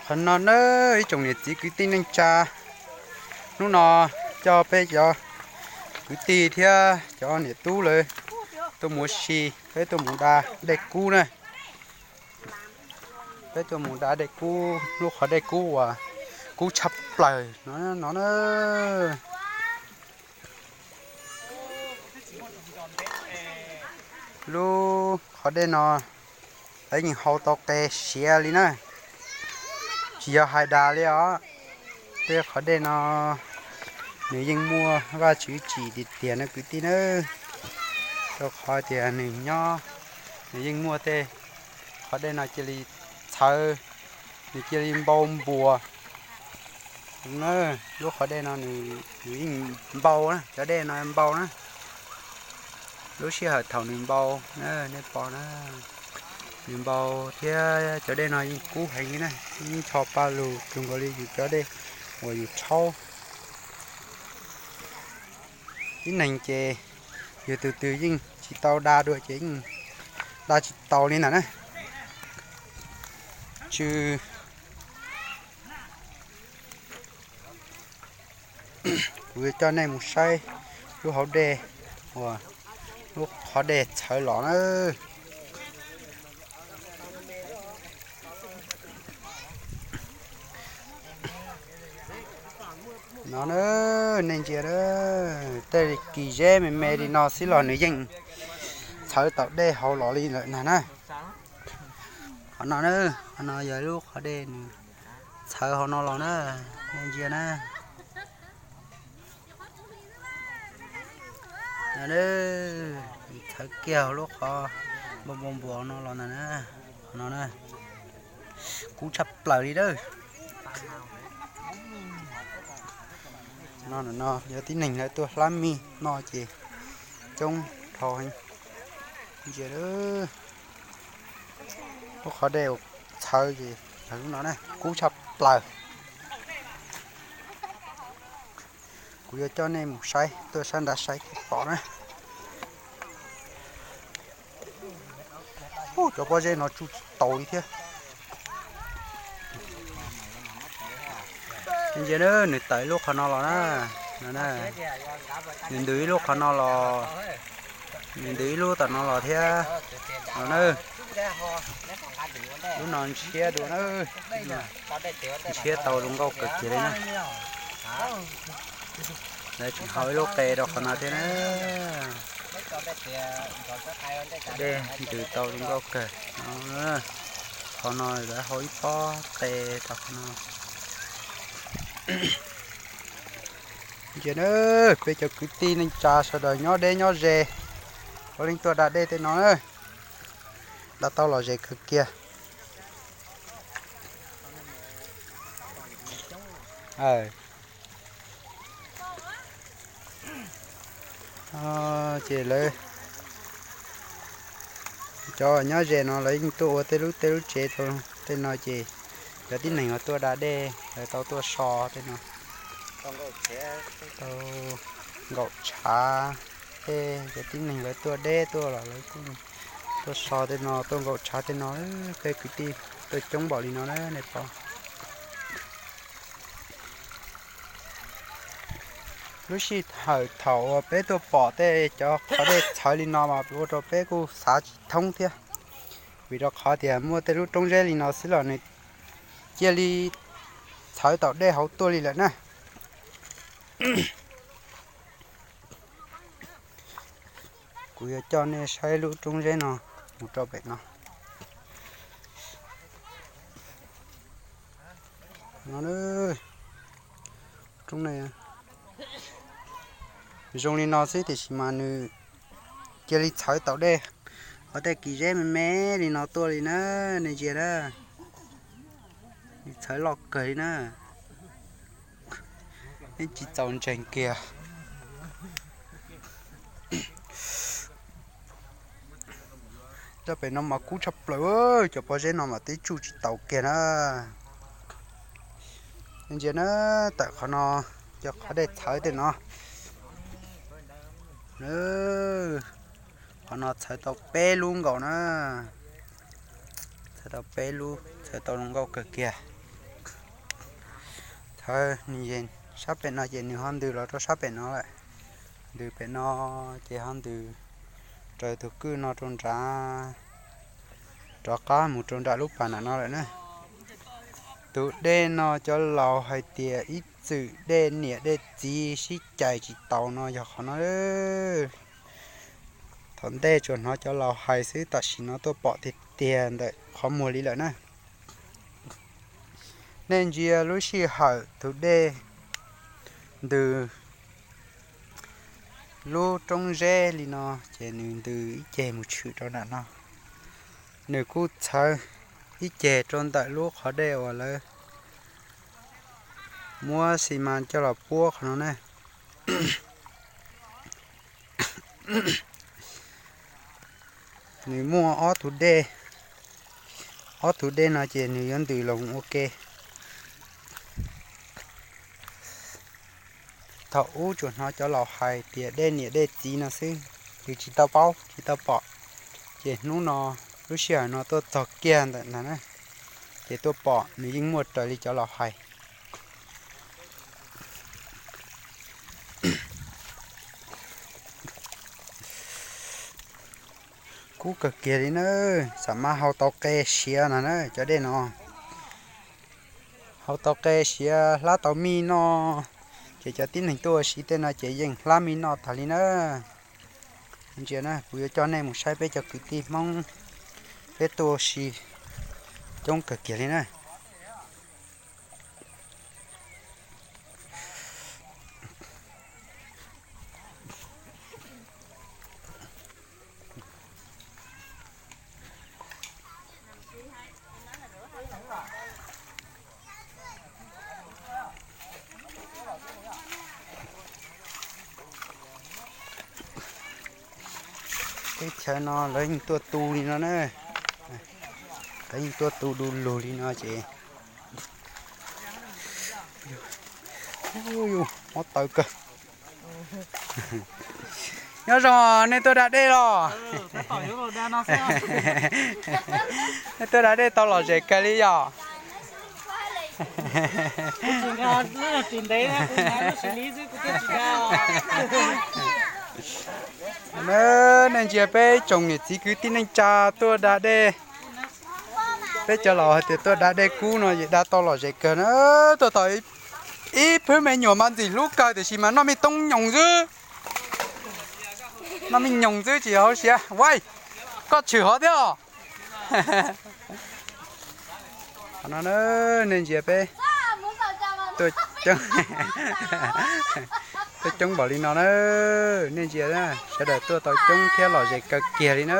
Qhov no na, ib tsoom niam txiv kwv tij neej tsa, hnub no coj peb cov kwv tij thiab cov niam tub lawv tuaj mus ua si, peb tuaj mus da dej kub na. Peb tuaj mus da dej kub, lub qhov dej kub uas kub tshaj plaws no na. Lub qhov dej no lawv yeej hau tau qe siav li na, tsis yog hais das li os. Tej qhov dej no nws yeej muaj Vajtswv tsim tiag tiag no kwv tij na, rau qhov tias nws nyob, nws yeej muaj tej qhov dej no cia li txhawv, nws cia li npau npuas. Lub qhov dej no nws yeej npau na, cov dej no npau na. Lub sij hawm thaum nws npau na, nej pom na, nws npau thiab cov dej no yeej kub heev li na, yeej ncho pa lug zoo nkaus li yus cov dej uas yus rhaub. Tib neeg ces yus tus twg yeej tsis tau da dua ces yeej da tsis tau li ntawd na. Tsw Kuv yuav coj nej mus saib lub hauv dej uas lub qhov dej txhawv los na. No na, nej ntsia na, tej kis zeb me me li no xwb los nws yeej txhawv tau dej hauv los li lawm na. Qhov no na, qhov no yog lub qhov dej nws txhawv hauv no los na, nej ntsia na. Txhawv kiag lub qhov npau npau npuas no los ntag na. Qhov no na, kub tshaj plaws li lawm. No, no yog tib neeg lawv tuaj hlab mij noj ces coob dhau heev. Ntsia lub qhov dej txhawv ces lub no na kub tshaj plaws. Kuv yuav coj nej mus saib, tuaj sab nrad saib thiaj pom na. Ub, cov pob zeb no tsuj tsis taus li thiab. Ntsia na, nws tawm ib lub qhov no los na, no na, nws ntws ib lub qhov no los, nws ntws ib lub tom no los thiab, no na. Lub no ntshiab dua na, ntshiab tau zoo nkauj kawg kiag li na. Lawv tseem hau ib lub qe rau qhov no thiab na. Dej ntws tau zoo nkauj kawg no. Qhov no lawv hau ib pob qe rau qhov no. Ntsia na, peb cov kwv tij neej tsa sawv daws nyob deb nyob ze, puav leej tuaj da dej tej no na. Da tau lom zem kawg kiag. Ces lawv, cov nyob ze no lawv yeej tuaj ua tej lub teb lub tsev rau tej no ces cov tib neeg uas tuaj da dej lawv tau tuaj so tej no, tau nkaum tshav, tej cov tib neeg lawv tuaj deb tuaj los lawv kuj tuaj so tej no, tuaj nkaum tshav tej no. Peb kwv tij tuaj coob npaum li no na nej pom. Lub sij hawm thaum uas peb tuaj pom tej cov qhov dej txhawv li no mas ua rau peb kuj xav tsis thoob thiab, vim rau qhov tias muaj tej lub roob zeb li no xwb los nws cia li txhawv tau dej hauv tuaj li lawm na. Kuv yuav coj nej saib lub roob zeb no mus rau pem no. No, roob ne, zoo li no xwb tiam sis mas nws cia li txhawv tau dej hauv tej kis zeb me me li no tuaj li na, nej ntsia na. Txhawv loj kawg li na. Yeej tsis txaus ntseeg kiag. Cov pem no mas kub tshaj plaws, cov pob zeb no mas twb tsuj tsis taus kiag na. Ntsia na, tawm qhov no, cov qhov dej txhawv tej no. Qhov no txhawv tau peb lub nkaus na. Txhawv tau peb lub, txhawv tau zoo nkauj kawg kiag. Thawj nws sab pem no ces nws ho ntws los rau sab pem no lawm. Ntws pem no ces ho ntws raws tus kwj no rau nrad, rov qab mus rau nram lub pas nram no lawm na. Tus dej no cov laus hais tias ib txwm dej niam dej txiv sib cais tsis taus no yog qhov no. Thaum ntej tsuas hnov cov laus hais xwb, tam sim no tuaj pom tiag tiag ntawm qhov muag li lawm na. Nej ntsia lub sij hawm tus dej ntws lub roob zeb li no, ces nws ntws ib ceg mus tshwm rau nram no. Nws kuj txhawv ib ceg rau ntawm lub qhov dej uas lawv muab xi mas coj los puab qhov no na. Nws muaj ob tug dej, ob tug dej no ces nws yuav ntws los ua ke. Thaum ub tsuas hnov cov laus hais tias dej niam dej txiv no xwb, nws tsis tau paub tsis tau pom. Ces hnub no, lub sij hawm no tuaj txog kiag ntawm ntag na, ces tuaj pom nws yeej muaj raws li cov laus hais. Kub kawg kiag li na, xam mas hau tau qe siav no na cov dej no. Hau tau qe siav hlab tau mij noj, ces cov tib neeg tuaj ua si tej no ces yeej hlab mij noj tag li na. Ntsia na, kuv yuav coj nej mus saib peb cov kwv tij Hmoob, peb tuaj ua si coob kawg kiag li na. Teb chaws no lawv yeej tuaj tu li no na, lawv yeej tuaj tu du lug li no ces, mob taw kawg. Nyob zoo, nej tuaj da dej los? Nej tuaj da dej tau lom zem kawg li yom? Nej ntsia peb tsoom niam txiv kwv tij neej tsa tuaj da dej, peb cov laus hais tias tuaj da dej kub no es da tau lom zem kawg na. Tuaj tau ib phwb me nyuam mas ntxim hlub kawg tiam sis mas noj me toob nyoos xwb. Noj me nyoos xwb tsis hauv siab. Vaij, koj tshwm hov thiab os. Nej ntsia peb tuaj coob npaum li no na. Nej ntsia, sawv daws tuaj tau coob thiab lom zem kawg kiag li na.